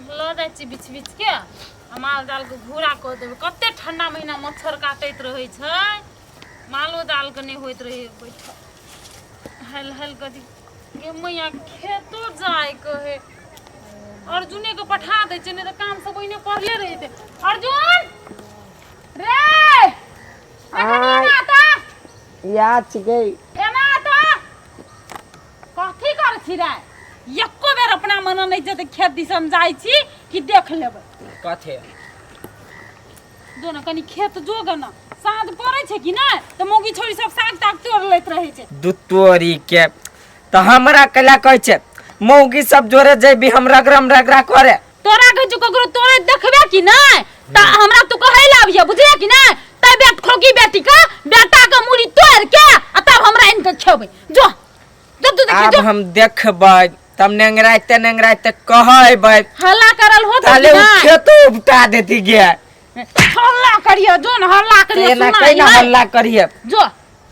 लऽ जाइ छी बिछ बिछ के आ माल जाल के घूरा कऽ देबै। कते ठंडा महीना मच्छर काटैत रहै छै, मालो जाल के नहि होइत रहै बैठल। हल हल कथी गे मैया, खेतो जाय के है। अर्जुने के पठा दै छै, नहि तऽ काम सब ओहिने पड़ले रहितै। अर्जुन रे, एखन एना तऽ याद छिकै। एना तऽ कथी करै छी रे? एको बेर अपना मन नहि जेतै। खेत दिसन जाइ छी कि देख लेबै? कथे? जो ने कनि खेत जो ग ने, साँझ पड़ै छै कि नहि तऽ मौगी छोरी सब साग ताग तोड़ लैत रहै छै। दू तोरी के तऽ हमरा कैला कहै छै मौगी सब जोरे जेबी हम रगरम रगरा करे? तोरा कहै छौ, ककरो तोड़े देखबे कि नहि तऽ हमरा तू कहै लए आबिहे, बुझलियै कि नहि? तै बेट खोकी बेटी के बेटा के मूड़ी तोड़ के आ तब हमरा आनि के खेबै। जो जो तू देखी। आब जो। हम देखबै तब नेंगराइते नेंगराइते कहबै। हल्ला करल हो ताले उ खेतो उपटा देती गे। हल्ला करियो, जो न हल्ला करियो। एना सुनाई कैना नहि। हल्ला करिए? जो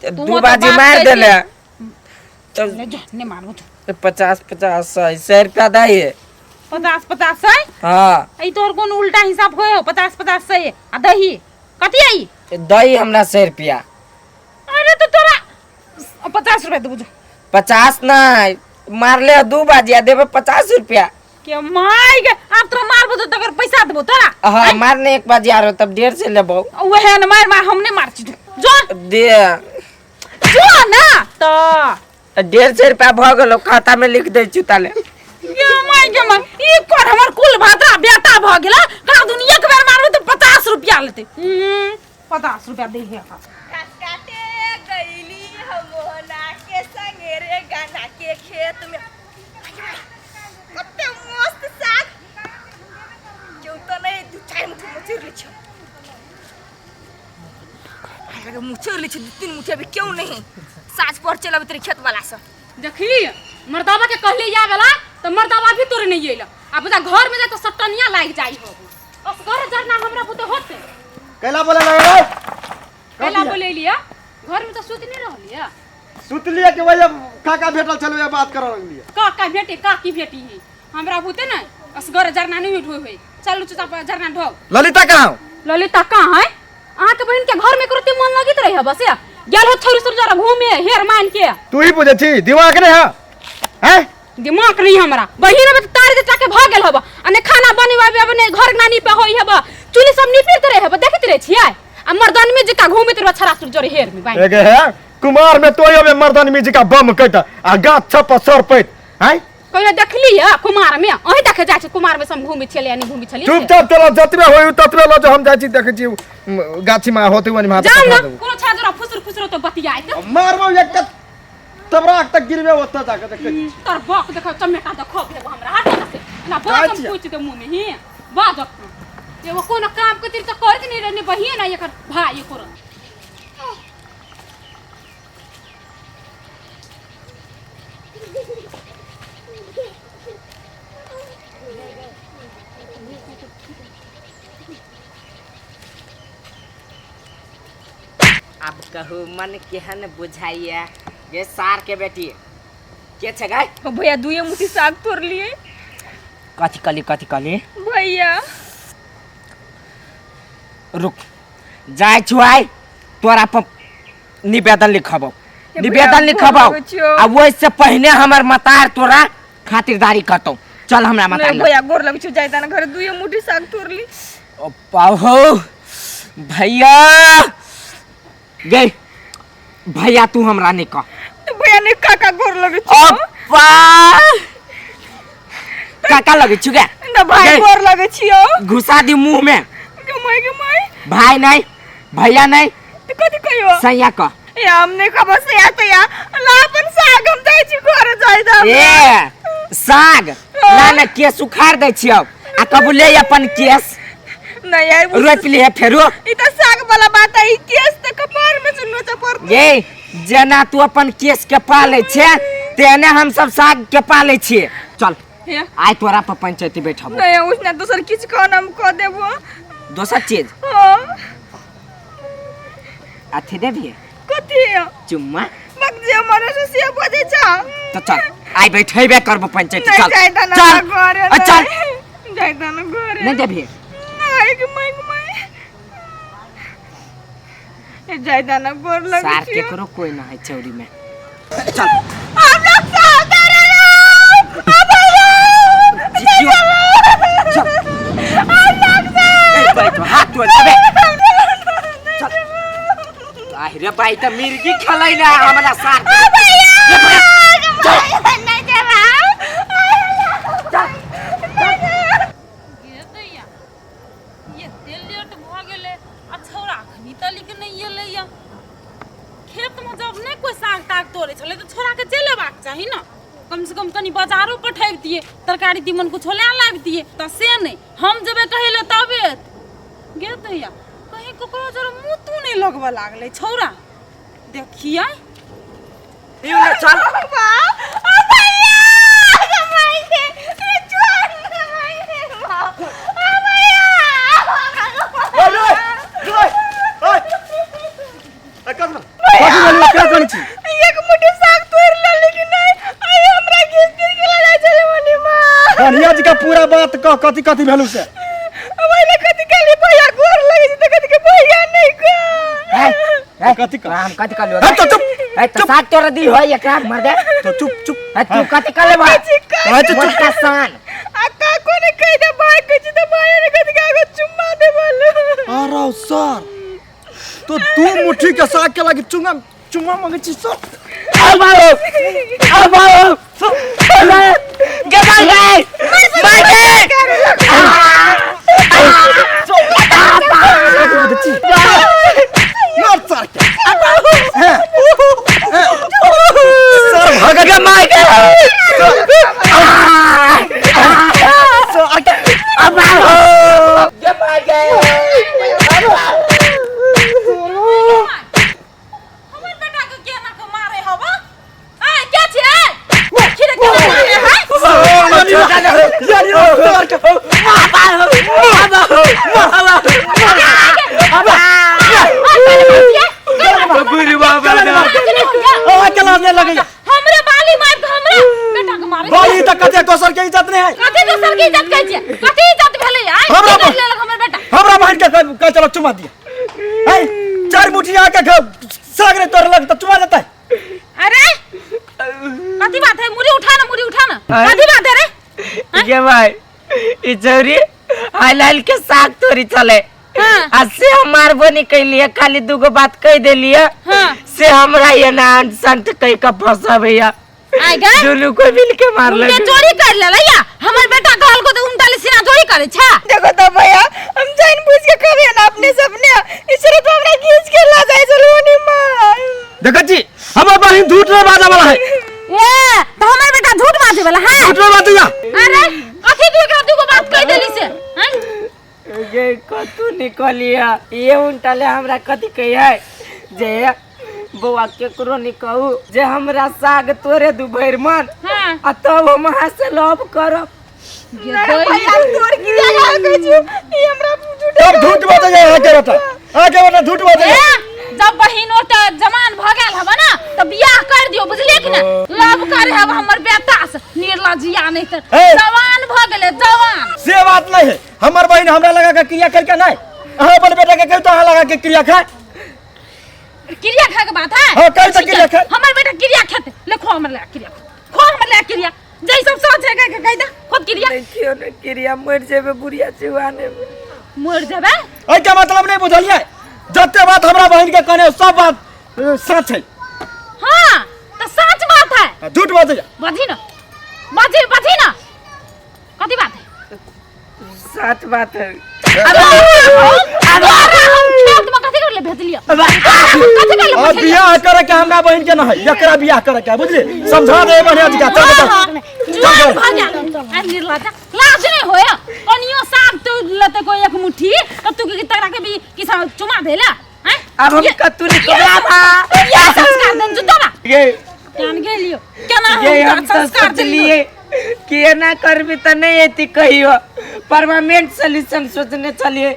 दू तू तऽ बाजी बात मार कहै देले तो। ले जो, नहीं मारबो तो। 50 50 सौ सौ रुपया दही। 50 50 सौ? हाँ। ई तोर कोन उल्टा हिसाब होय हो? 50 50 सौ आ दही कथी आई? दही हमरा 100 रुपया। अरे तो तोरा 50 रुपया देबो, जो। 50 नहीं, मारले दू बाजी आ देबे 50 रुपया। के माय गे, आब तोरा मारबो तो तकर पैसा देबो तोरा? हाँ, मारने एक बाजी आरो तब 150 लेबो। वहे न मार मार, हम नहीं मार छी, जो। दे। जो ना तो। 150 रुपया भ गेलो, खाता में लिख दै छी ताले। ये my गे my, ई कोन हमर कुल भाता बेटा भ गेला? का दुन एक बेर मारबो तो 50 रुपया लेते। 50 रुपया दे हे। घास काटे गईली हम मोहना के संगे रे गाना के खेत में। कते मस्त साग, क्यों तो नहीं दू चार मुट्ठी मुचुर ली छो। अरे मुचुर ली छो दू तीन मुट्ठी, अभी क्यों नहीं साँझ पर चलब तेरे खेत वाला से। देखली मर्दाबा के कहले आवेला तो मर्दाबा भी तोरे नहीं अइला। आ बुझा घर में जाए तो सटनिया लाग जाई हो। असगर जरना हमरा बुते होते। कैला बोले लगे रे? कैला बोले लिया? घर में तो सुत नहीं रहलिया। सुतलिए के वजह काका भेटल छल बात कर लगलिए। का का भेटे, का की भेटी है हमरा बुते? ना असगर जरना नहीं ढोय होय। चलू चुचा जरना ढो। ललिता कहाँ हो? ललिता कहाँ है? अहाँ के बहन के घर में करते मन लगित रहे है, बस या गेल हो थोड़ी सुर जरा घूमे हेर मान के। तू ही पूछे छी, दिमाग नहीं है हैं? दिमाग नहीं हमरा बहिन में तार दे के भ गेल हब आ ने खाना बनेबाबे अब ने घर नानी पे होई हब, चुली सब निपित रहे हब, देखत रहे छियै आ मर्दन में जका घूमत रहे छरा सुर जरे हेर में बाइन। एगे है कुमार में तो अबे मर्दन में जी का बम कट आ गाछ छप सर पैत हैं। कहियो देखली है कुमार में? अहीं देखे जाइ छै कुमार में सब घूमै छलै, नहीं घूमै छलै। चुपचाप चलो, जतबे होई ततबे लो जो, हम जाइ छी देखै छी गाछी में होते वनी में। जाउ ना, कोनो छा जरा फुसुर फुसुर तो बतियाइत। मारबो एक तबराक तक गिरबे ओतऽ जाके देखै छी। तोर बक देखो, चमेटा देखो देबो हमरा हाथ से ना जाइ बाज हम छियै। पूछ दे मुंह में ही बाज। एगो कोनो काम के त करत नहीं रहने बहिए ना एकर भाई एकर। अब कहू मन केहन बुझाइया ये सार के बेटी के छै गाय? ओ भैया, दुए मुट्ठी साग तोड़ लिए। कथी कहली, कथी कहली? भैया। रुक जाइ छु, आइ तोरा पर निवेदन लिखबौ। ए निवेदन भैया, लिखबौ। बोलै छियौ। आ ओहिसे पहिने हमर मतार तोरा खातिरदारी करतौ। चल हमरा मतार नहीं लग। भैया, गोर लग छु, जाय ना घर, दुए मुट्ठी साग तोड़ ली। ओ पाहो भैया गई, भैया तू हमरा नहीं कह। तो भैया ने काका, गोर लग छु। अप्पा काका लगे छु गे? ना भाई। गई। गोर लगे छियो। घुसा दी मुंह में। गे my, गे माय। भाई नहीं, भैया नहीं। तो कथी कहियो? सैया कह। ए हम नहीं खबर से या तो या ला अपन साग, हम जाइ छी घर, जाइ दा। ए साग ना ना, केस उखाड़ दै छियौ आ कबू ले अपन केस। नहीं यार। रोपि लिहे फेरो। ई त साग वाला बात है, ई केस त कपार में से नोचा पड़त। गे जेना तू अपन केस के पालै छे तेने हम सब साग के पालै छियै। चल। हे। आइ तोरा पर पंचायती बैठबो। नहीं, उसने दोसर किछ कह हम कह देबो। दोसर चीज? हाँ। अथी देबिहे? कथी? चुम्मा। बक जे मरे से से बजे छा। तो चल, आइ बैठेबे करबो पंचायती। नहीं चल। जाय दा ना चल घरे। आ, चल। जाय दा। नहीं देबही आइ के माय के माय ए जाय दाना गोर लगे सार छियो। केकरो कोई ना है चौरी में। चल हम लोग साथ रे आ भैया जितियो चल हम लोग साथ ए बैठ हाथ तोड़ अबे चल आहि रे बाई त मिर्गी खेलै ना हमरा सार आ भैया नहीं देबा। गे दैया, एते लेट भऽ गेलै आ छौड़ा अखनी तलिक नहि एलैया। खेतमे जब नहि कोइ साग ताग तोड़ै छलै तऽ छौड़ाके चलि अयबाक चाही ने, कम से कम कनि बाजारो पठैबतियै, तरकारी तीमन कुछो लए लाबितियै, तऽ से नहि, हम जेबै कहै लए तबे एतै। गे दैया, कहीं ककरो जरे मुँह तू नहि लगबऽ लागलै छौड़ा, देखियै। यौ ने चल। आ भैया माय के चोर माय के आ भैया। ओए ओए ओए ए कथी कथी भेलौ? क्या करै छी? एक मुट्ठी साग तोड़ ले लेकिन नहीं आई हमरा घिस घिस के लड़ाई चले मनी मां। कन्हैया जी का पूरा बात कह, कथी कथी भेलौ से? अब आइले कथी कहली भैया गोर लगे छी त कथी के भैया नहीं का। ए कथी कह? हम कथी कहलियो? ए, तो चुप। ए तो साग तोड़ दी होय एकरा मर दे। तो चुप चुप। ए तू कथी कहले बा? ए, तो चुप। मोटका सान। आ का कोने कह दे भाई कह छी त भाई ने कथी के आगे चुम्मा दे बोल। अरे सर तो दू मुट्ठी के साग के लागी चुंगा चुम्मा मांगे छी सर। अब आओ अब आओ गे भाई गए भाई गए। मार सर के। हैं, हैं। सर भाग गे मार गए। सर आके अब आओ गे मार गए। हमर बेटा के केना के मारे हवा? आय के छी ए? देखी रे केना मारे है? सर के बुरी बाबा ओ के लाजने लगे। हमरे बाली मार के हमरे बेटा के मारे। बाली तक कते दोसर के इज्जत नहीं है। कथी दोसर के इज्जत कहै छियै? कथी इज्जत भेलै आय? हमरा की लेलक हमर बेटा? हमरा बहन के कह चलो चुमा दिया। है चार मुट्ठी आके साग रे तोड़ लग त चुमा देता है। अरे कथी बात है? मुरी उठा ना, मुरी उठा ना। कथी बात है रे? गे भाई ई चौरी हाल हाल के साग तोरी चले हाँ। आ से हम मारबो नहीं कैलिए, खाली दूगो बात कह देलिए। हाँ। से हमरा ये ना संत कह के फंसबैया। आय गए दुनू को मिल के मारलक। उनके चोरी कर लेलैया। हमर बेटा कहल को त उनटाली सीना चोरी करे छा। देखो तो भैया हम जान बुझ के कभी ना अपने सपने इसरे तो हमरा खींच के ला जाए चलो नी मां। देखै छी हमर बहिन झूठ नहीं बाजै वाला है। ए त हमर बेटा झूठ बाजै वाला है? झूठ नहीं बाजैया। अरे कथी तू एकरा दूगो बात कह देली से? हैं? गे कतू निकलिया ये उनटाले हमरा कथी कहिए जे बौआ केकरो नहीं कहू जे हमरा साग तोरे दू भरि मन। हाँ। आ तब हम अहाँ से लव करब। नहीं भैया तोर की जगह कहै छी ई हमरा झूठ तब झूठ बाजैया आके बेटा, आके बेटा झूठ बाजैया। ए, जब बहिन ओते जवान भ गेल हब ना त बियाह कर दियो, बुझलिए कि ना? लव करे हब हमर बेटा से, निर्लजिया नहीं त ए। जवान भ गेले जवान। से बात नहीं है, हमर बहिन हमरा लगा के क्रिया करके नहीं, अहाँ अपन बेटा के कहियो तो अहाँ लगा के क्रिया खाए। क्रिया खाए के बात है? हाँ, कहि तऽ क्रिया खाए। हमर बेटा क्रिया खेते, ले खो हमर ले क्रिया, खो हमर ले क्रिया, जै सब सोच है के कहि दे खुद क्रिया। देखियो ने क्रिया मर जेबे बुढ़िया चुआने में। मर जेबे? एहि के मतलब नहीं बुझलिए, जते बात हमरा बहिन के कहने सब बात सच है। हाँ तो सच बात है। झूठ बाजैया। बाजी ना, बाजी बाजी ना, कथी बात है? सच बात है। अब हम खेत में कथी करले भेजलियो? कथी करले और भेजलियो? बियाह करे के हमरा बहिन के न है, एकरा बियाह करे के है, बुझली? समझा दे बढ़िया जी का। चल हाँ, चल हाँ, जुआन भ गेल। आ निर्लज्जा लाज नहीं होया? कनियो साग तो लते कोई एक मुट्ठी त तू के तकरा के भी किसा चुमा देला हैं? अब हम कतू निकला बा। ये संस्कार देन जुतबा गे जान गेलियो केना गे हम हम तो संस्कार देलियो? सोचलिए कि एना करबी त नहीं एती कहियो, परमानेंट सॉल्यूशन सोचने चलिए। ए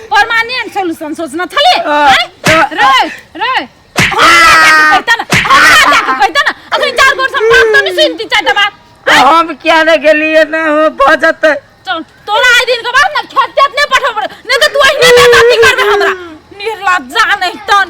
परमानेंट सॉल्यूशन सोचना छले? हाँ। हैं? रे रे हमरा जाके कहता ना, हमरा जाके कहता ना, अखनी चार गोर से बात तो नहीं सुनती चारटा बात। तो हम क्या न गेलिए ना हो भजत। चल तोरा चारि दिन के बाद ने खेत तेत नहि पठबै पड़े, नहि तऽ तू एहने बेइज्जती करबे हमरा। निर्लज्जा नहि तन।